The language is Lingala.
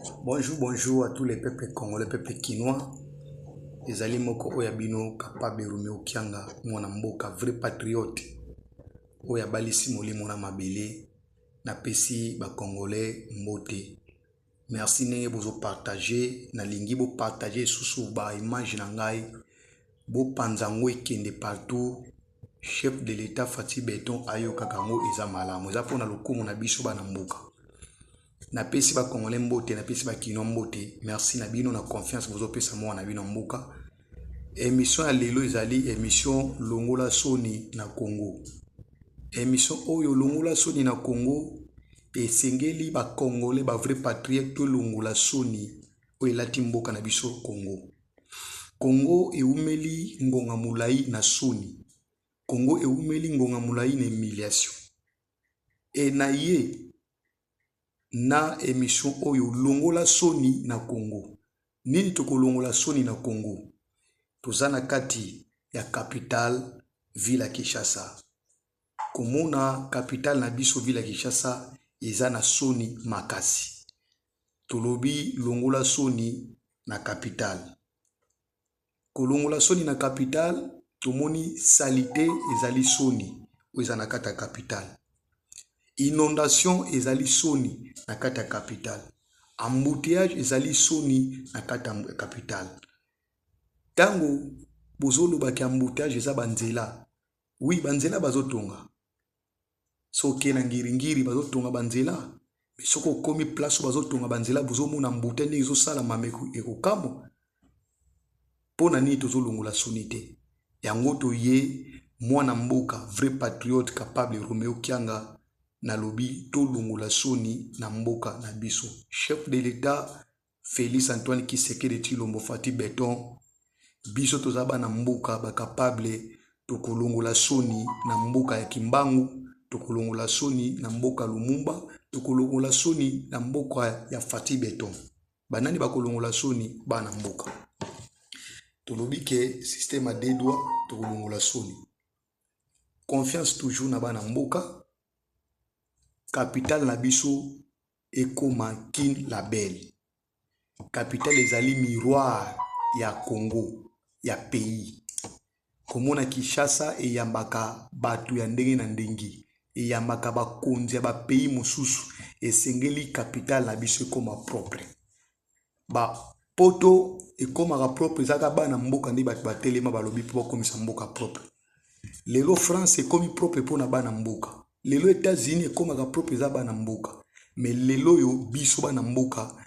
Bonjour, bonjour à tous les peuples congolais, peuple kinois. Ezali moko oyo ya bino, capable Romeo Kianga, mwana mboka, vrai patriote oyo abalisi molimo na mabele. Napesi bacongolais mbote. Merci ndenge bozopartage. Nalingi bopartage lisusu baimage na ngai, bopanza yango ekende partout. Chef de l'État Fatshi Béton ayokaka yango, eza malamu, eza mpona lokumu na biso bana mboka. Napesi bacongolais mbote, napesi bakinois mbote. Merci na bino na confiance bozopesa mwana na bino mboka. Émission ya lelo ezali émission Longola soni na Congo. Émission oyo, Longola soni na Congo, esengeli bacongolais, bavrai patriote, tolongola soni oyo elati mboka na biso Congo. Congo ewumeli ngonga molai na soni. Congo ewumeli ngonga molai na humiliation. E na ye na émission oyo, Longola soni na Congo, nini tokolongola soni na Congo? Toza na kati ya capitale, ville ya Kinshasa. Komona capitale na biso, ville ya Kinshasa, eza na soni makasi. Tolobi longola soni na capitale. Kolongola soni na capitale, tomoni saleté ezali soni oyo eza na kati ya capitale. Inondation ezali soni na kati ya capitale. Embouteillage ezali soni na kati ya capitale. Ntango bozolobaki embouteillage eza banzela, oui, banzela bazotonga. Soki na Ngiringiri bazotonga banzela, mais soki okomi place oyo bazotonga banzela, bozomona embouteillage ndenge ezosalama, ekokamwa. Mpo na nini tozolongola soni te? Yango toye, mwana mboka, vrai patriote, capable Romeo Kianga. Nalobi tolongola soni na mboka na biso. Chef de l'État Félix Antoine Tshisekedi Tshilombo Fatshi Béton, biso toza bana mboka bacapable. Tokolongola soni na mboka ya Kimbangu, tokolongola soni na mboka Lumumba, tokolongola soni na mboka ya Fatshi Béton. Banani bakolongola soni? Bana mboka. Tolobi ke système ya deux doigts, tokolongola soni. Confiance toujours na bana mboka. Capitale na biso ekóma Kin la belle. Capitale ezali miroir ya Congo, ya pays. Komona Kinshasa eyambaka bato ya ndenge na ndenge, eyambaka bakonzi ya bapays mosusu. Esengeli capitale na biso ekóma propre. Bapoto ekómaka propre, ezaka bana mboka nde bato batelema, balobi mpo bakomisa mboka propre. Lelo France ekómi propre mpona bana mboka. Lelo États-Unis ekómaka propre, eza bana mboka. Mais lelo oyo biso bana mboka